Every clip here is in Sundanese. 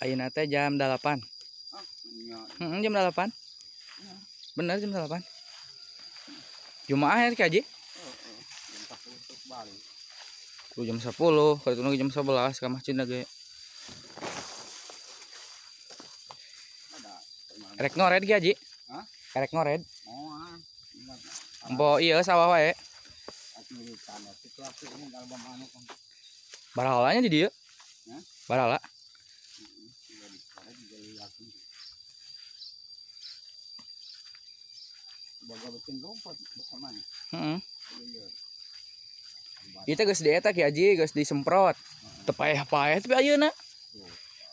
Ayeuna teh jam 8. Jam 8. Bener jam 8. Jumaah ya Ki Haji? Tuh jam 10, kalau itu jam 11 ke masjid lagi. Erek ngored Ki Haji? Erek ngored? Empo iya sawah wae. Baralanya di dia. Barala. Heeh. Itu geus di eta Ki Haji, geus disemprot. Teu paeh-paeh tapi ayeuna.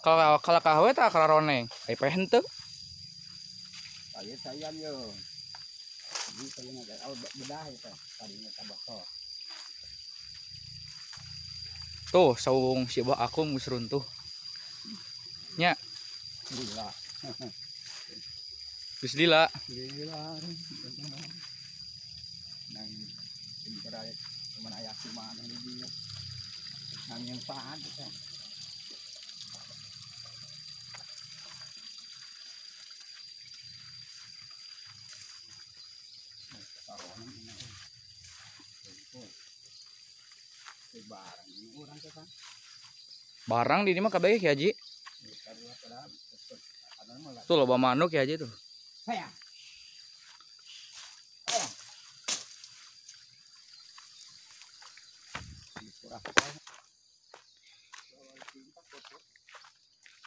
Kalau kalau kawe tah kararoneng, ai paeh henteu. Aya sayan yo. Jadi sayan ada bedah eta tadinya tabako. Tuh saung si Bah Akum geus runtuh. Nya. Gila. Geus lila. Gila. Nang aya cuman aya kumaha di dieu. Nang nyempahan teh. Barang di ini mah kabeh Ki Haji. Tuh loba manuk Ki Haji tuh.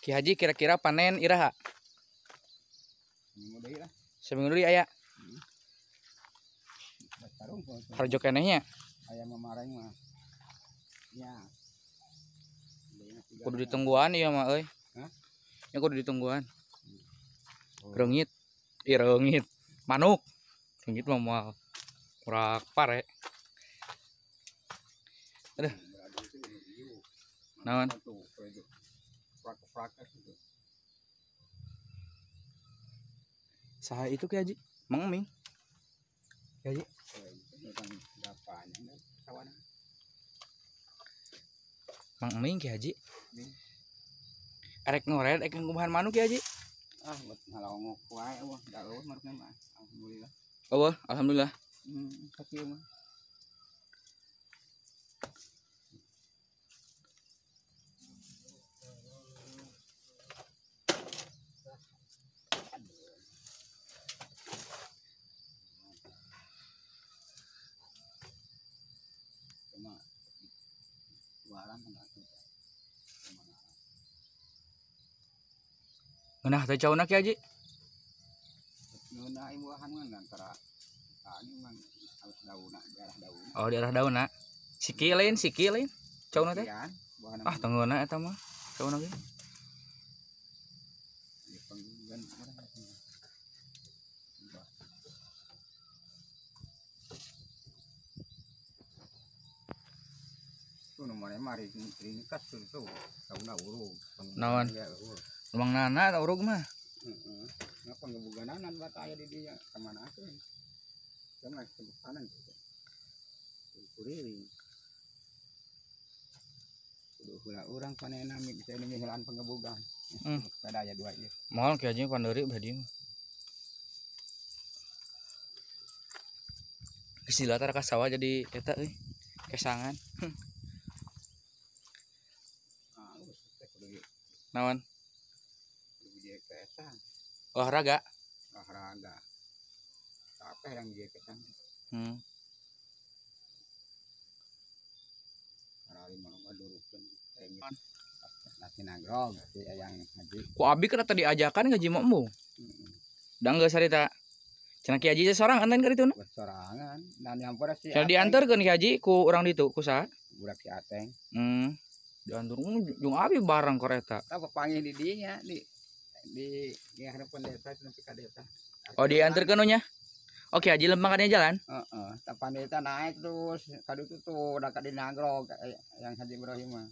Ki Haji kira-kira panen iraha? Seminggu deui aya. Harjo kenehnya. Aya mamareng mah. Ya. Kudu ditungguan ieu mah euy. Hah? Ya kudu ditungguan. Reungit. Ih reungit. Manuk. Reungit mah moal. Kurak pare. Aduh. Naon? Saha itu Ki Haji? Mang Ming. Ki Haji. Mang Ming Ki Haji. Erek ngored erek ngubahan manuk Ki Haji. Ah, buat ngalongok wae eueuh, da eueuh marukna mah. Alhamdulillah. Eueuh, alhamdulillah. Sakieu mah. Ngeunah teh cauna Ki Haji? Ngeunah imbuhan mah antara tani mah halus daunna, daerah daunna. Oh, daerah daunna. Siki lain cauna teh? Ah, teu ngeunah eta mah cauna ge. Tuh nu mane mari ringkas tuh daunna urug. Naon? Lumang nana atau urug mah? Heeh. Ngapa ngebugananan bat aya di dinya ka mana atuh? Cuma kanan gitu. Kuriling. Kudu heula urang panena bisa nyihilan pengebugan. Kada aya dua ieu. Moal Ki Haji pandeuri beh dieu mah. Geus dilatar ka sawah jadi eta euy. Kesangan. Naon? Olahraga. Olahraga. Capek yang dia kesan. Ku abi kan tadi ajakan ngaji mau embung. Da geus harita. Cenah Ki Haji sorangan lain ka ditu na. Sorangan. Dan nyampur si Cenah diantarkeun Ki Haji ku urang ditu ku saha? Budak si Ateng. Diantar jeung abi bareng kereta. Tah papanggih di dinya di harapan desa nepi ka desa. Oh diantarkeun nya. Oke Haji lempang ka jalan. Heeh, tah pandeta naik terus ka ditu tuh da ka di Nagrog yang Haji Ibrahim mah.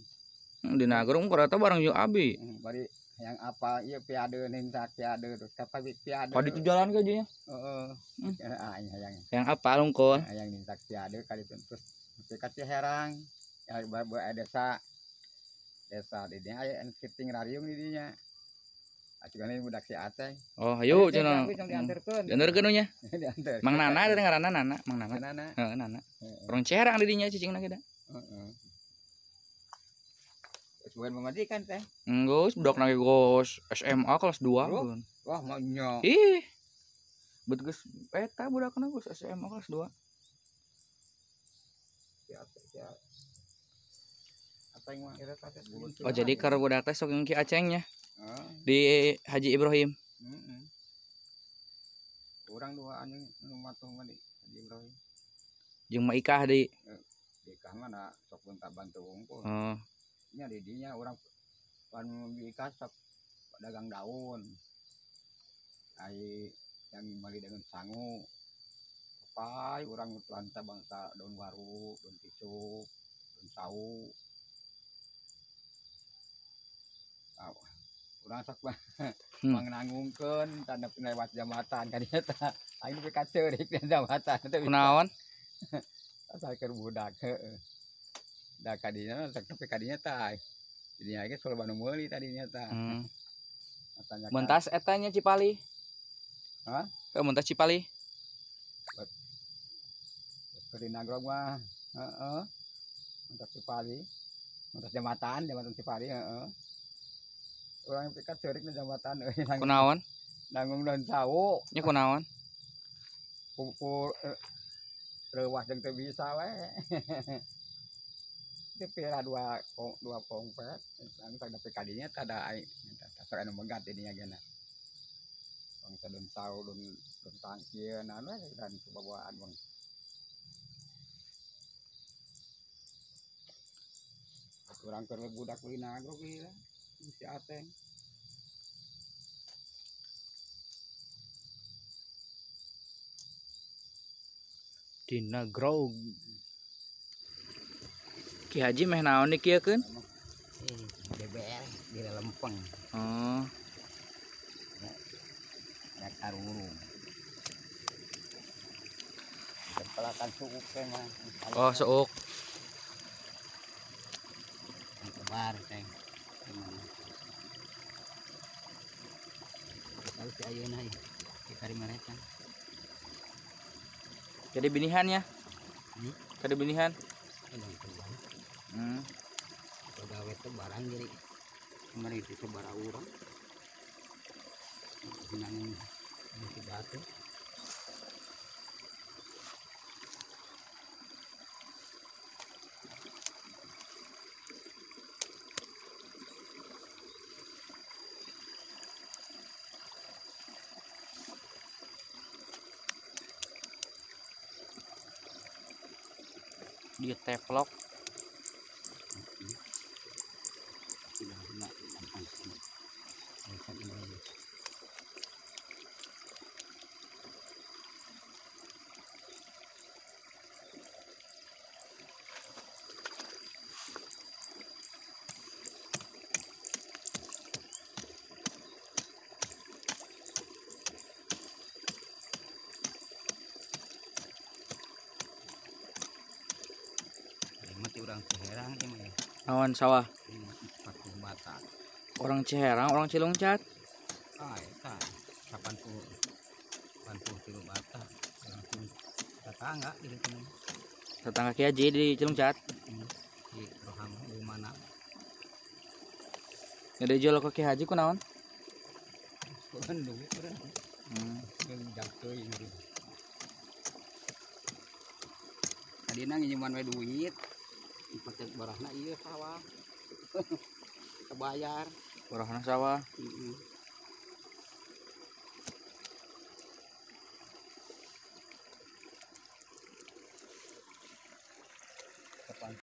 Di Nagrog kereta bareng jeung abi. Bari yang apa ieu piade nintak piade terus ka piade. Ka ditu jalan ka dinya. Heeh. Hayang. Yang apa lungkul? Hayang nintak piade ka ditu terus nepi ka Ciherang. Ya desa. Desa di dinya aya anu rariung di dinya. Atuh budak si Aceng. Oh, hayu cenah. Dianterkeun. Dianterkeun nya. Dianter. Mang Nana teh ngaranna Nana, Mang Nana. Nana. Heeh, Nana. Orang Ciherang di dinya cicingna kita. Heeh. Geus bukan pamajikan teh. Geus budak na ge geus SMA kelas 2. Wah, maunya. Ih. Bet geus eta budakna geus SMA kelas 2. Oh, jadi keur budak teh sok Ki Acengnya. Di Haji Ibrahim. Heeh. Urang dua anjing nu matuh mah di Haji Ibrahim. Jeung Ma Ikah di. Di Ikah mah na sok bentak bantu wungkul. Heeh. Nya di dinya urang pan di Ikah sok dagang daun. Ai yang mali dengan sangu. Pai urang planta bangsa daun waru, daun tisu, daun sawu. Urang sok mangnangungkeun tanda lewat jambatan ka dinya tah. Aing nepi ka ceurik di jambatan teh. Kunaon? Asal keur budak heeh. Da ka dinya sok nepi ka dinya tah. Dinya ge soal nu meuli tadinya tah. Mentas eta nya Cipali. Hah? Ke mentas Cipali. Keur Nagrog mah heeh. Mentas Cipali. Mentas jambatan, jambatan Cipali heeh. Urang pikat ceurik na jambatan euy. Kunaon? Nanggung daun sawu. Nya kunaon? Ku reuwas jeung teu bisa we. Teu pira dua pongpet, langsung nepi ka dinya tah da aing sok anu megat di dinya geuna. Bangsa daun sawu, daun tangkieun anu dan bawaan bang. Urang keur budak meuli Nagrog ieu lah. Si Ateng. Dina Grog. Ki Haji meh naon dikieukeun? DBR di lempeng. Oh. Rek arurung. Pelakan suuk teh mah. Oh, suuk. Kebar teh. Kalau si ayeuna ieu kari mereka. Jadi binihannya? Jadi binihan? Gawe teh barang jadi kemarin itu sabaraha urang. Hinangin di batu. Di teplok. Orang Ciherang ini mah. Awan sawah. 40 bata. Orang Ciherang, orang Cilungcat. Ah, eta 83 bata. Langsung tetangga di sini. Tetangga Ki Haji di Cilungcat. Di Roham di mana? Ada jual ke Ki Haji kunaon? Kunaon duit urang. Jatuh ini. Tadina nginjeman we duit. Pakai barahna ieu sawah. Kebayar. Barahna sawah. Kapan